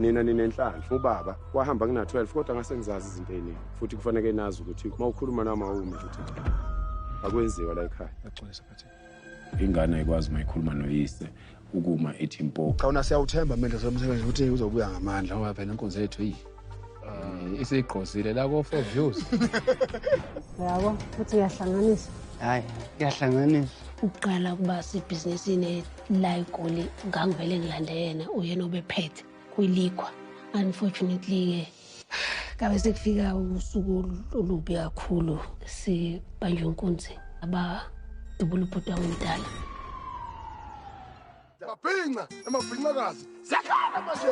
Nina ninenhlanhla. Ubaba wahamba kuna 12 kodwa ngase ngizazi izinto eziningi. Futhi kufanele nazi ukuthi uma ukhuluma nami awumi nje uthi akwenziwa la ekhaya. Yaxolisa phathi. Ingane ayikwazi mayikhuluma noyise ukuma ithi impo. Cha una siyawuthemba manje somsebenzi ukuthi uzobuya ngamandla ngoba phela inkonzo yethu yi. Isigqozile la ko 4 views. Yabo futhi uyahlanganisa. Hayi, kuyahlanganisa. Uqala kuba sebhizinisini la eGoli ngangivele ngilande yena uyena obephethe kwilikwa. Unfortunately ke kabe sekufika usuku olubi kakhulu sibanjwe inkunzi abadubula ubhuti wami omdala. Mabhinca, amabhincakazi. Siyakhala manje.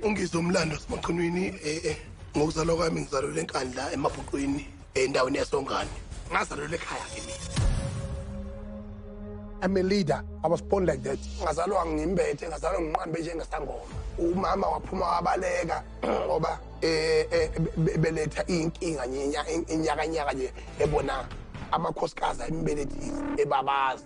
Ungizwe umlando waseMachunwini ngokuzalwa kwami ngizalelwe eNkandla eMabhuqwini endaweni yasoNgane. Ngazalelwa ekhaya ke mina. I'm a leader. I was born like that. Ngazalwa ngimbethe, ngazalwa nginqambe njengesangoma. Umama waphuma wabaleka ngoba beletha inkinga inyakanyaka nje ebona amakhosikazi ayembelethisa ebabaza.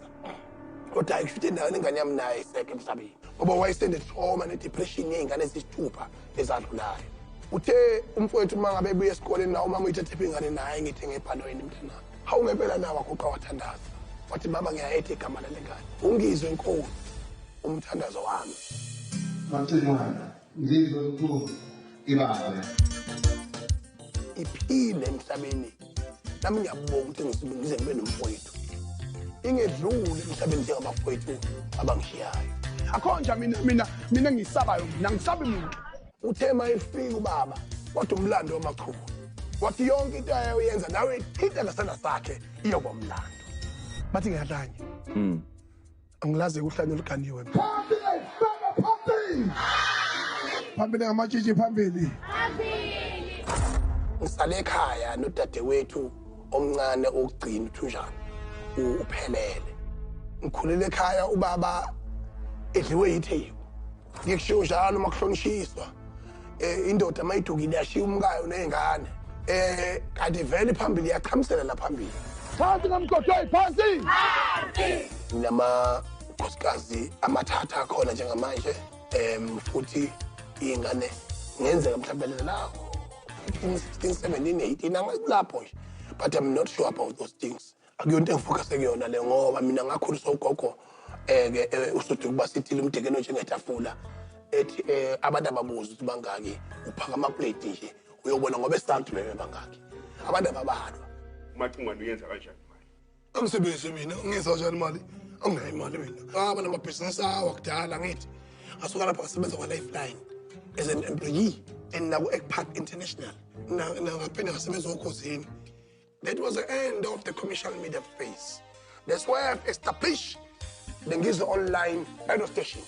Kodwa ayifike endaweni ingane yami naye isekho emhlabeni. Ngoba wayesende trauma ne-depression yey'ngane ezisithupha ezadlulayo. Uthe umfowethu uma ngabe ebuya esikoleni nawe umama uyithathe ingane naye ngithi ngebhanoyini mntanami. Hawu ngempela nawe waguqa wathandaza. Wathi mama ngiyayetha igama lale ngane. Ungizwe inkosi umthandazo wami. Mamcingwane, ngizwe inkosi ibabe. Iphile emhlabeni. Nami ngiyabonga ukuthi ngize ngibe nomfowethu. Ingedluli emhlabeni njengabafowethu abangishiyayo. Akhonja mina ngisabayo mina ngisabi muntu. Uthe mayefika ubaba kodwa umlando wamakhulu. Wathi yonke into ayoyenza nawe ithinta ngesandla sakhe iyoba umlando. Bathi ngiyahlanya. Angilazi uhlanya oluganiwe. Phambili, phambili ngamatshitshi phambili. Phambili. Ngisale ekhaya nodadewethu omncane okugcina uthunjana uphelele. Ngikhulele ekhaya ubaba edliwe yitheku. Ngikushiwo njalo uma kuhlonishiswa. Indoda mayidukile yashiya umkayo nezingane. Kanti vele phambili yaqhamisela la phambili. Phansi ngamqoqoyi phansi. Phansi. Nginamakhosikazi amathathu akhona njengamanje. Futhi iy'ngane ngenzeka mhlawumbe la 15, 16, 17, 18 angalapho nje. But I'm not sure about those things. Akuyonto engifocuse kuyona le ngoba mina ngakhuliswa ugogo usuthi kuba sithile umdekeno njengetafula ethi abantu ababuza ukuthi bangaki uphaka amaplate nje uyobona ngoba esithathu bebe bangaki. Abantu ababalwa. Umacingwane uyenza kanjani imali? Angisebenzi mina, ngiyenza kanjani imali? Anginayo imali mina. Ngaba namabhizinisi awa kudala ngithi. Ngasuka lapha ngasebenza kwa-Lifeline as an employee and naku-Ekpark International. Ngaphinde ngasebenza oKhozini. That was the end of the commercial media phase. That's why I've established the Ngizwe Online radio station.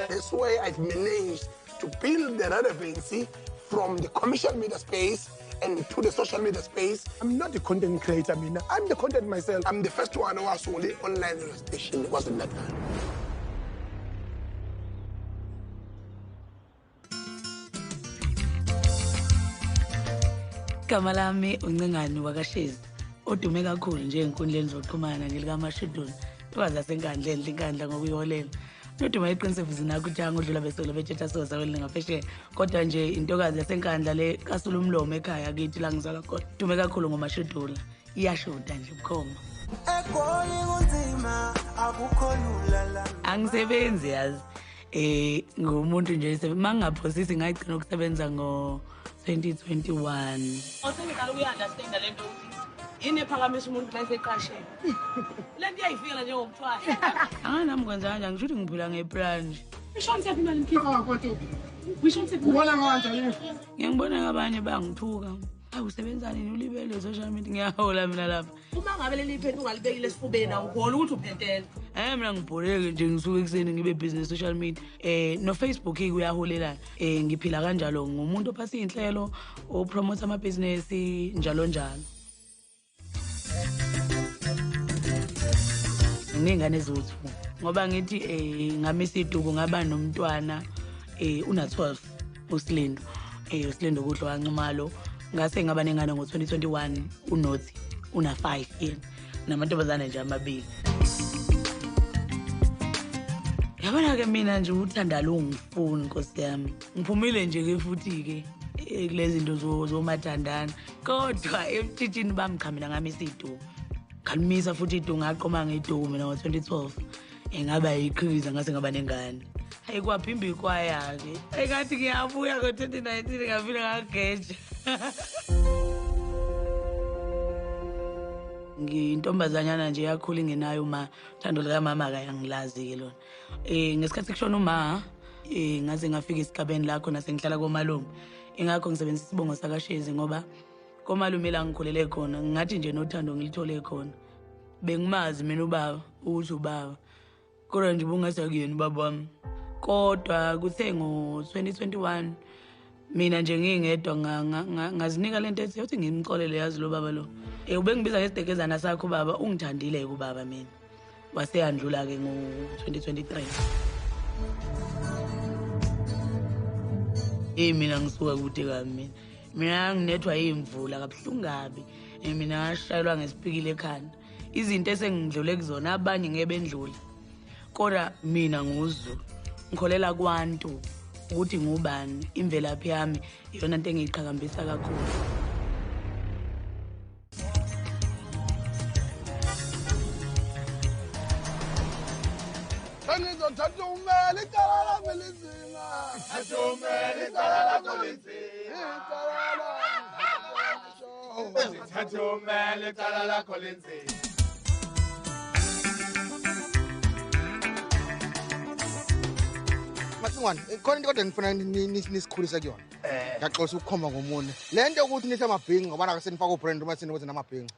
That's why I've managed to build the relevancy from the commercial media space and to the social media space. I'm not a content creator, mina. I'm the content myself. I'm the first one who was only online radio station. It wasn't that one. Igama lami uNcingane wakaShezi odume kakhulu nje ezinkundleni zokuxhumana ngelikaMashudula ntokazi yaseNkandla enhle iNkandla ngokuyiholela. Noduma iqinisevu zinakho utshanga odlula besolo betshetha soza wena ngaphesheya kodwa nje intokazi yaseNkandla le kasula umlomo ekhaya kithi la ngizalwa khona dume kakhulu ngoMashudula iyashuda nje bukhoma. Egoli kunzima akukho lula la. Angisebenzi yazi ngumuntu nje mangingaphosisi ngagcina ukusebenza ngo 2021. Osengiqala ukuyi-understanda lento ukuthi yini ephakamisa umuntu uma eseqasheni. Le nto iyayifikela njengomthwalo. Anganami kwenza kanjani ngisho ukuthi ngiphila ngeplan nje. Ishoni siyaphi imali mkhize? Ah, kodwa Ubona kanjani? Ngiyangibona abanye bangithuka. Awusebenza nini ulibele social media ngiyahola mina lapha. Uma ngabe leli phenti ungalibekile esifubeni awukhona ukuthi uphentele. Mina ngibholeke nje ngisuke ekuseni ngibe busy social media. No Facebook kuyaholelana. Ngiphila kanjalo ngumuntu ophatha inhlelo, opromote ama business njalo njalo. Nginengane eziwu-2 ngoba ngithi ngamisa iduku ngaba nomntwana una 12 uSilindo. uSilindo kuhle waNxumalo. Ngase ngaba nengane ngo-2021 uNothi una 5 yena namantombazane nje amabili. Yabona ke mina nje uthanda lo ngifuni Nkosi yami. Ngiphumile nje ke futhi ke kulezi zinto zomathandana. Kodwa emtshitshini bami cha mina ngamisa iduku. Ngalimisa futhi iduku ngaqoma ngeduku mina ngo-2012. Ngaba yiqhikiza ngase ngaba nengane. Hayi kwaphimba ikwaya ke. Engathi ngiyabuya ngo-2019 ngafika ngageja. Ngiyintombazanyana nje yakhula ingenayo uma uthando likamama akayangilazi ke lona. Ngesikhathi kushona uma ngaze ngafika esigabeni la khona sengihlala komalume. Ingakho ngisebenzisa isibongo sakaShezi ngoba komalume la ngikhulele khona ngathi nje nothando ngilithole khona. Bengimazi mina ubaba ukuthi ubaba. Kodwa nje ubungathi akuyena ubaba wami. Kodwa kuthe ngo-2021 mina nje ngingedwa ngazinika lento ethi uthi ngimxolele yazi lo baba lo. Ubengibiza ngesidekezana sakho baba ungithandile kubaba mina. Waseyandlula ke ngo-2023. Mina ngisuka kude kabi mina. Mina nginethwa imvula kabuhlungu kabi. Mina ngashayelwa ngesipikile ekhanda. Izinto esengidlule kuzona abanye ngeke bendlule. Kodwa mina nguZulu. Ngikholela kwantu ukuthi ngubani imvelaphi yami iyona into engiyiqhakambisa kakhulu. Ngizothatha umele icala lami linzima. Thatha umele icala lakho linzima. Icala lami. Thatha umele icala lakho linzima. Macingwane, khona into kodwa ngifuna nisikhulise kuyona. Ngiyaxolisa ukukhomba ngomunwe. Le nto yokuthi nithi amabhinca ngoba nake senifaka ubrand uma sinithi namabhinca.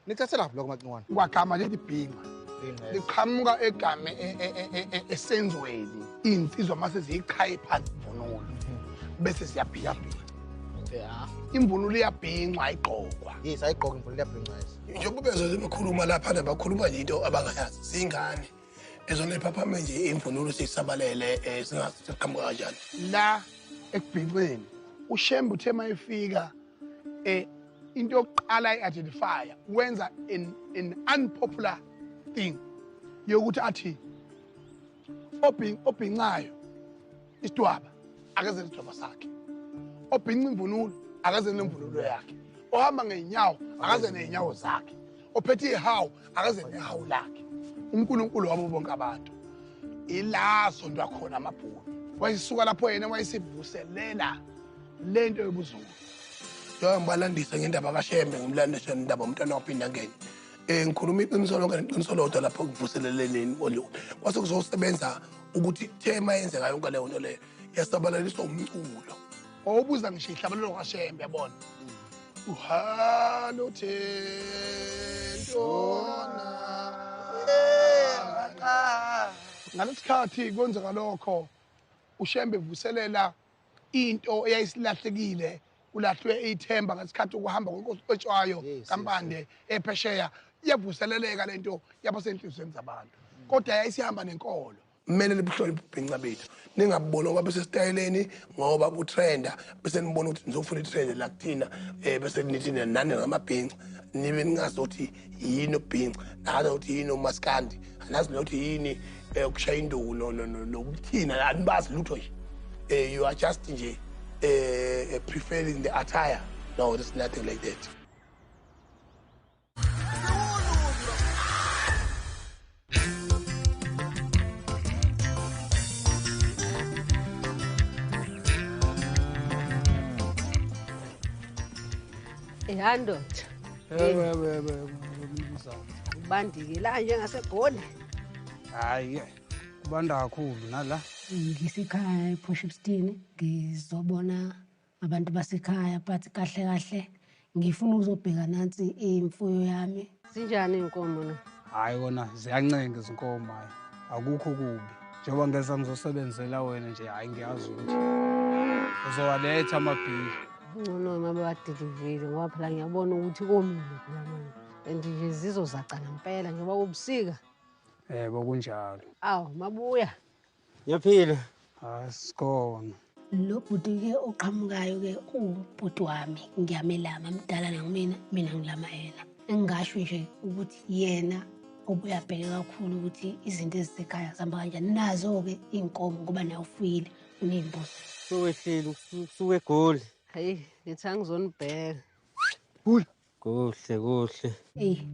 Nithathelaphi lokho Macingwane? Kwagama lithi bhinca. Liqhamuka egame esenzweni. Iy'nsizwa mase ziyiqhaye phansi imvunulo. Bese siyabhiyabhiya. Yeah. Imvunulo iyabhincwa ayigqokwa. Yes, ayigqokwa imvunulo iyabhincwa yes. Njengoba bezwe bekhuluma lapha bakhuluma nje into abangayazi. Zingane. Ezona iphaphame nje imvunulo sisabalele singazi siqhamuka kanjani. La ekubhinceni uShembe uthe mayefika into yokuqala i-identifier wenza an unpopular thing yokuthi athi obhincayo isidwaba akaze isidwaba sakhe, obhinca imvunulo akaze nemvunulo yakhe, ohamba ngeenyawo akaze neenyawo zakhe, ophethe ihawu akaze nehawu lakhe. uNkulunkulu wabo bonke abantu ilaso nto akhona amabhunu wayisuka lapho yena wayesivuselela lento yobuZulu. Njengoba ngibalandisa ngendaba kaShembe ngimlandisa ngendaba umntwana waphinda ngene. Ngikhuluma iqiniso lonke neqiniso lodwa lapho kuvuseleleni kwase kuzosebenza ukuthi thema yenzeka yonke leyo nto leyo yasabalaliswa umculo. Wawubuza ngisho ihlabelelo kaShembe yabona. Uhalo thentona. Ngalesikhathi kwenzeka lokho uShembe vuselela into eyayisilahlekile kulahlwe ithemba ngesikhathi ukuhamba kwenkosi Cetshwayo kaMpande ephesheya iyavuseleleka lento yabasenhlizweni zabantu kodwa yayisihamba nenkolo. Kumele nibuhloniphe ubhinca bethu ningabuboni ngoba besesitayeleni ngoba butrenda bese nibona ukuthi nizofuna itrend la kuthina bese nithi nani ngamabhinca nibe ningazi ukuthi yini ubhinca nazi ukuthi yini umaskandi anazi nokuthi yini ukushaya induku nokuthina anibazi lutho nje. You are just nje preferring the attire. No, there's nothing like that. Ya ndoda. Yebo. Ubandike la njengaseGoli. Hayi, kubanda kakhulu nala. Ngisekhaya ePort Shepstone, ngizobona abantu basekhaya, but kahle kahle ngifuna ukuzobheka nansi imfuyo yami. Zinjani iy'nkomo na? Hhayi kona ziyancenga izinkomo, hhayi akukho kubi. Njengoba ngeza ngizosebenzela wena nje, hhayi ngiyazi ukuthi uzowaletha amabhili. Ngcono uma bewadilivile ngoba phela ngiyabona ukuthi komile phela manje. And nje zizozaca ngempela njengoba kubusika. Yebo kunjalo. Awu mabuya. Ngiyaphila. Hayi sikhona. Lo bhuti-ke oqhamukayo-ke uwubhuti wami, ngiyamelama, mdala nakumina, mina ngilama yena. Engingasho nje ukuthi yena obuye abheke kakhulu ukuthi izinto ezisekhaya zihamba kanjani. Nazo-ke iy'nkomo ngoba naye ufuyile, uney'mbuzi. Suwehlile usuke eGoli. Hayi, ngithi angizonibheka. Kuhle kuhle. Eyi,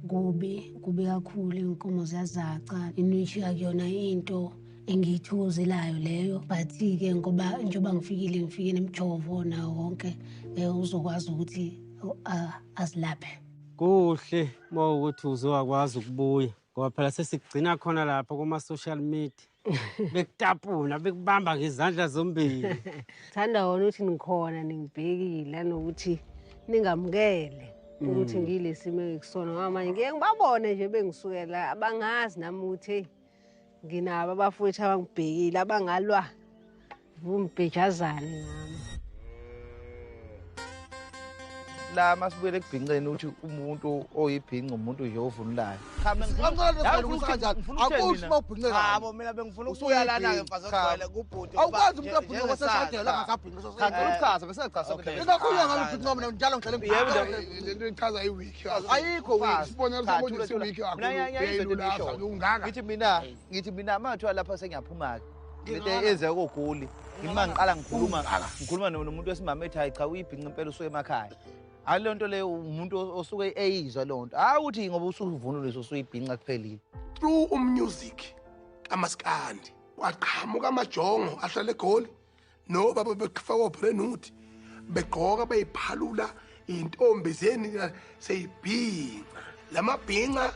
kubi, kubi kakhulu, iy'nkomo ziyazaca. Inwitshi akuyona into engiyithokozelayo leyo, but-ke ngoba njengoba ngifikile ngifike nemijovo nawo wonke, uzokwazi ukuthi azilaphe. Kuhle uma ukuthi uzowakwazi ukubuya ngoba phela sesigcina khona lapha kuma-social media. Bekutapuna, bekubamba ngezandla zombili. Thanda wona ukuthi ngikhona ningibhekile nokuthi ningamukele ukuthi ngile simo engikusona, ngoba manje ngike ngibabone nje bengisukela abangazi nami ukuthi nginabo abafowethu abangibhekile abangalwa vumbhejazane ngami. La masibuyele ekubhinceni ukuthi umuntu oyibhinca umuntu nje ovunulayo. Cha mina ngifuna ubhince. Yabo mina bengifuna ukubuya lana ke mfazi ogcwele kubhuti. Awukwazi umuntu obhince kwaseshadela angasabhinca. Cha ngicela ukuchaza bese ngichaza. Ikakhulu ngabe ubhinca mina njalo ngihlale ngibhinca. Lento ichaza iweek. Ayikho week. Isibonelo sokuthi siweek akho. Ngithi mina mathiwa lapha sengiyaphuma ke. Lento eze koGoli. Ngima ngiqala ngikhuluma nomuntu wesimame ethi hayi cha uyibhinca impela usuke emakhaya. Hayi leyo nto leyo umuntu osuke eyizwa leyo nto. Hayi ukuthi ngoba usuvunule usuyibhinca kuphelile. Through umusic kamaskandi kwaqhamuka amajongo ahlala eGoli nobaba befaka oBrenwood begqoka beyiphalula intombi zeni seyibhinca. Lamabhinca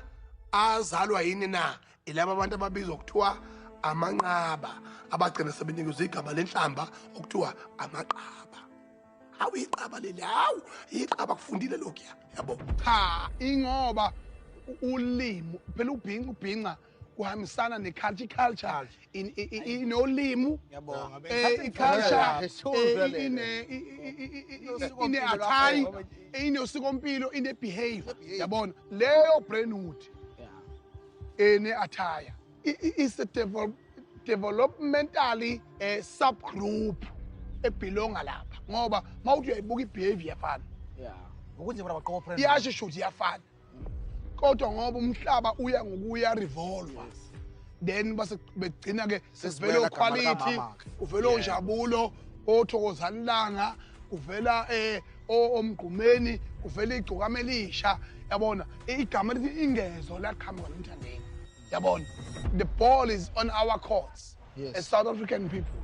azalwa yini na? Ilaba abantu ababizwa kuthiwa amanqaba, abagcina sebenikeza igama lenhlamba okuthiwa amaqaba. Hawu iqaba leli, hawu iqaba kufundile lokhuya, yabo. Cha, ingoba ulimi phela ubhinca kuhambisana ne-culture, culture inolimi, i-culture ine-attire, inosikompilo, ine-behavior, yabona. Leyo Brentwood ene-attire is a developmentally subgroup ebelonga lapha ngoba mawuthi uyayibuka i-behavior iyafana. Ukuthi bona baqoka friend. Iyasho shuthi iyafana. Kodwa ngoba umhlaba uya ngokuya revolver. Then base begcina ke sesivele quality, uvela onjabulo, othokozani langa, uvela omgqumeni, uvela igcokama elisha, yabona. Igama lithi ingezo laqhamuka nomthandeni. Yabona. The ball is on our courts. Yes. As South African people,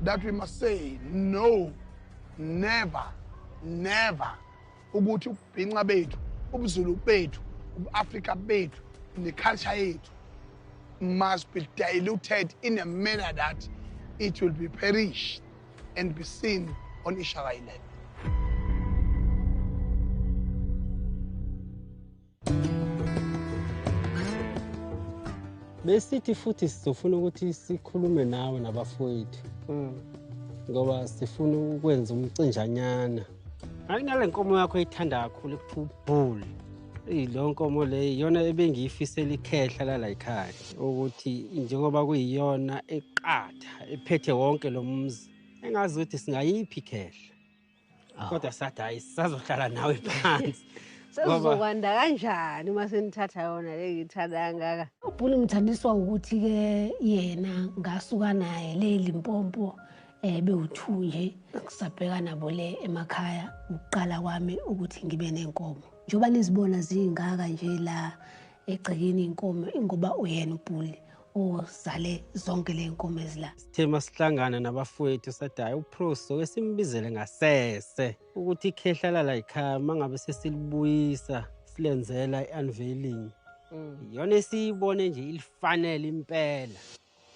that we must say no, never, never. Ukuthi ubhinca bethu, ubuZulu bethu, ubuAfrika bethu, neculture yethu must be diluted in a manner that it will be perished and be seen on Ishaka 11. Besithi futhi sizofuna ukuthi sikhulume nawe nabafowethu ngoba sifuna ukwenza umcinjanyana. Hayi nale nkomo yakho ethanda kakhulu ekuthiwa uBull. Leyo nkomo leyo iyona ebengiyifisela ikhehla lala ekhaya ukuthi njengoba kuyiyona eqatha ephethe wonke lo mzi, engazi ukuthi singayiphi ikhehla. Kodwa sathi hayi sisazohlala nawe phansi. Sezokwanda kanjani uma senithatha yona le ngithanda kangaka? UBhulu ngithandiswa ukuthi-ke yena ngasuka naye le Limpopo bewu-2 nje kusabheka nabo le emakhaya ukuqala kwami ukuthi ngibe nenkomo. Njengoba nizibona zingaka nje la egcekeni inkomo, ingoba uyena uBhulu ozale zonke le nkomo ezila. Sithe masihlangana nabafowethu sathi hayi uProso ke simbizele ngasese ukuthi ikhehla lala ekhaya mangabe sesilibuyisa silenzela i-unveiling. Iyona esiyibone nje ilifanele impela.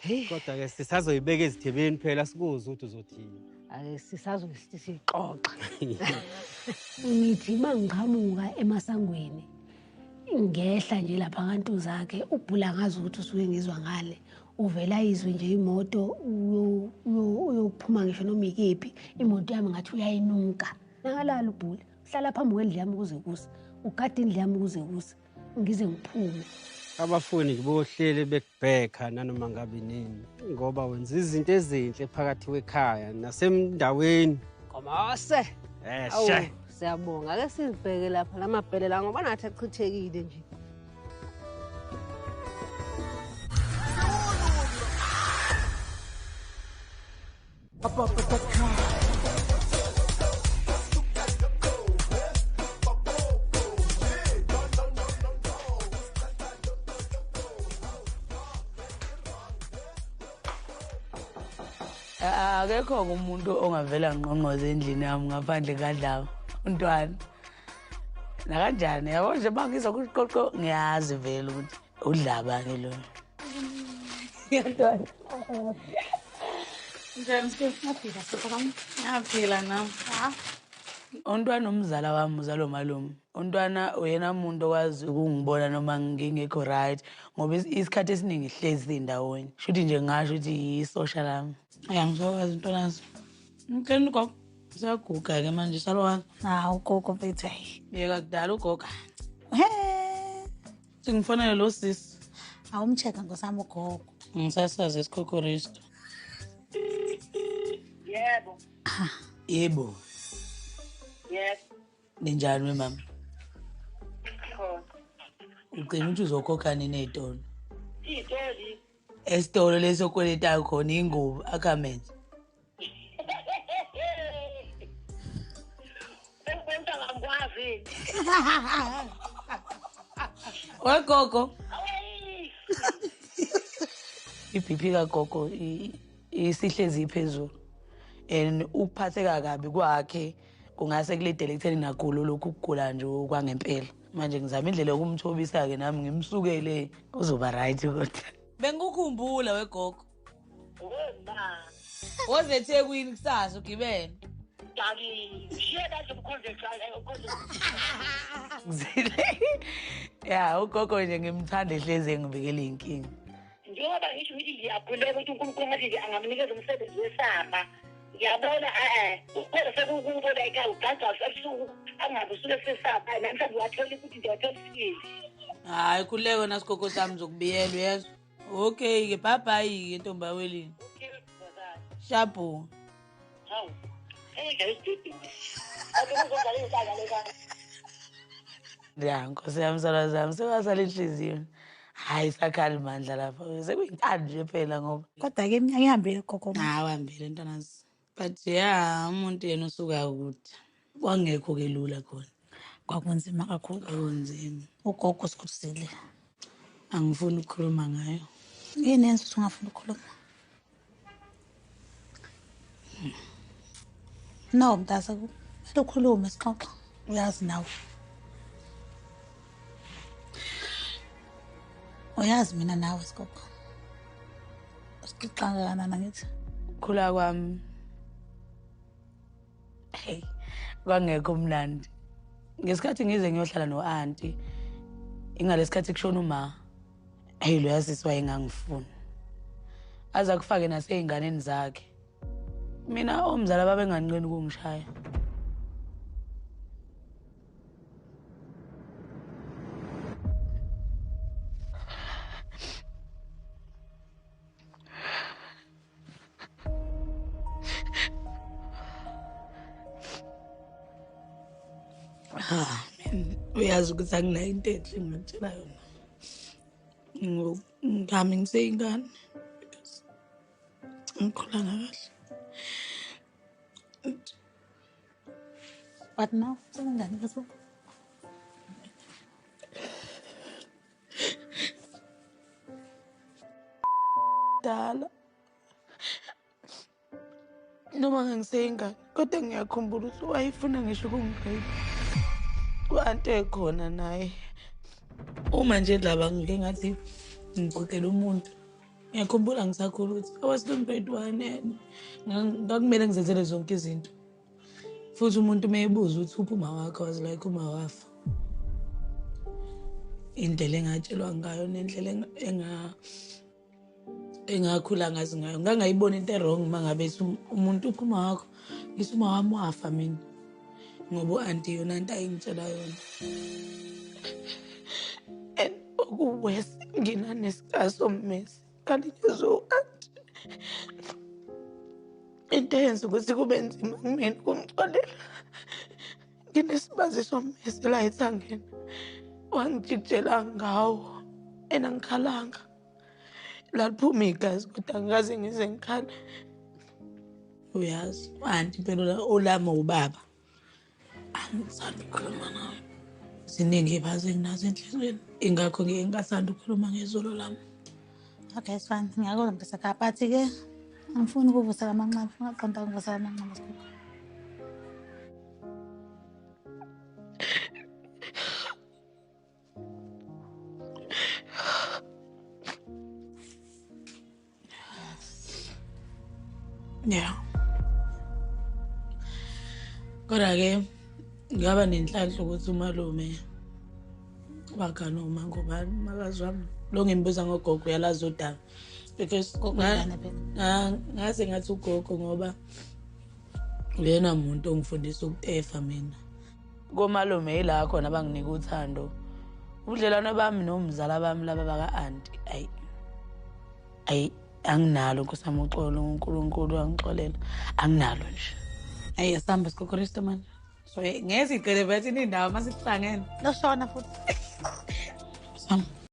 Kodwa-ke sisazoyibeka ezithebeni phela sikuze ukuthi uzothini. Ake sisazothi sixoxa. Ngithi uma ngiqhamuka emasangweni ngehla nje lapha kantu zakhe ubhula ngazi ukuthi usuke ngizwa ngale uvela izwe nje imoto uyophuma ngisho noma ikephi imoto yami ngathi uyayinuka. Nakalala ubhula uhlala phambi kwendlu yami kuze kuse, ugada indlu yami kuze kuse ngize ngiphume. Abafuni nje bohlele bekubheka nanoma ngabe nini ngoba wenza izinto ezinhle phakathi kwekhaya nasemndaweni. Nkomose. Eshe. Siyabonga. Ake sizibheke lapha lamabhele la ngoba nathi achithekile nje. Akekho umuntu ongavela ngqongqoze endlini yami ngaphandle kadlaba untwana. Nakanjani yabo nje mangizwa kuqoqo ngiyazi vele ukuthi udlaba ke lo. Ngiyantwana. Njani siyaphila sifaka? Ngiyaphila nami. Untwana umzala wami uzalo malume. Untwana uyena umuntu okwazi ukungibona noma ngingekho right ngoba isikhathi esiningi hlezi indawonye. Shuthi nje ngasho ukuthi yi-social lami. Angizokwazi intwanazo. Ngicela ugogo. Usaguga ke manje salwazi. Hawu ugogo mfethu hayi. Yeka kudala ugogo. He. Singifonele lo sisi. Awumchecka ngosami ugogo. Ngisasazi isikhokhoristo. Yebo. Yebo. Yes. Ninjani we mama? Khona. Ucela ukuthi uzokhokha nini ezitolo? Izitolo. Esitolo lesokweletayo khona ingubo akamenze. Umuntu angangwazi. Wegogo. I-BP kagogo isihlezi iphezulu. And ukuphatheka kabi kwakhe kungase kuledele ekutheni nagulo lokhu ukugula nje okwangempela. Manje ngizama indlela yokumthobisa-ke nami ngimsukele uzoba right kodwa. Bengikukhumbula wegogo. Wema. Woze eThekwini kusasa ugibele. Dali, shiya la umkhonze umkhonze. Ya, ugogo nje ngimthanda ehlezi engibikela inkinga. Njengoba ngisho ukuthi ngiyakhuleka ukuthi uNkulunkulu ngathi angamnikeza umsebenzi wesamba. Ngiyabona ukhona sekukubo la ekhaya ugaga ebusuku angabe usuke sesamba namhlanje wathola ukuthi ngiyathola isibili. Hayi khuleko nasigogo sami zokubiyela uyezwa. Okay ke bye bye ke ntombawelini. Shabu. Hawu. Ya nkosi yami sala zami sewasala inhliziyo. Hayi sakhali mandla lapha sekuyintando nje phela ngoba. Kodwa ke iminyaka ihambile gogo. Hayi hambile ntanazi. But yeah umuntu yena usuka kude. Kwangekho ke lula khona. Kwakunzima kakhulu. Kwakunzima. Ugogo sikhuzile. Angifuni ukukhuluma ngayo. Yini yenza ukuthi ungafuni ukukhuluma? No, mntase kumele ukhulume sixoxe. Uyazi nawe. Uyazi mina nawe sigogo. Sixoxa kangakanani ngithi? Khula kwami. Hey, kwangekho mnandi. Ngesikhathi ngize ngiyohlala no-auntie, ingalesikhathi kushona uma. Hey, lo yasisi wayengangifuni. Aze akufake nasey'nganeni zakhe. Mina omzala babenganqeni ukungishaya. Ah, uyazi ukuthi anginayo into enhle engingakutshela yona. Ngami ngiseyingane because angikhulanga kahle. But now, sengingane kaso. Dala. Noma ngiseyingane kodwa ngiyakhumbula ukuthi wayefuna ngisho ukungirape. Ku-anti ekhona naye. Uma nje ndaba ngike ngathi ngixoxela umuntu Ngiyakhumbula ngisakhula ukuthi I was doing grade 1 and ngakumele ngizenzele zonke izinto. Futhi umuntu uma ebuza ukuthi uphi uma wakho, I was like uma wafa. Indlela engatshelwa ngayo nendlela engakhula ngazi ngayo, ngangayibona into e-wrong uma ngabe ethi umuntu uphi uma wakho, ngithi uma wami wafa mina, ngoba u-anti yona into ayengitshela yona. And okuwesi nginanesika sommesi ngalinyezwe u-anti. Into eyenza ukuthi kube nzima kumina ukumxolela, nginesibazi sommese la ethangeni, wangijikijela ngawo and angikhalanga. Laliphuma igazi kodwa angikaze ngize ngikhale. Uyazi u-anti impela olami ubaba, angithandi ukukhuluma naye. Ziningi iy'bazi enginazo enhliziyweni, ingakho ngike ngingathandi ukukhuluma ngezolo lami. Okay, it's fine. Ngiyakuzwa mntasekhaya, but-ke angifuni ukuvusela amanxeba, ungaqonda ukuvusela amanxeba Sikhokho. Yeah. Kodwa-ke ngaba nenhlanhla ukuthi umalume wagana umangobani makazi wami lo ngimbuza ngogogo uyalazi udaba, because ngaze ngathi ugogo ngoba uyena muntu ongifundisa ukutefa mina. Komalume yila khona abanginika uthando. Ubudlelwano bami nomzala bami laba baka-anti, ayi ayi anginalo, Nkosi yami uxolo, uNkulunkulu angixolela, anginalo nje. Ayi asihambe Sikhokho manje. So ngeke siqele bathi indawo masihlangene. Loshona futhi. Sam.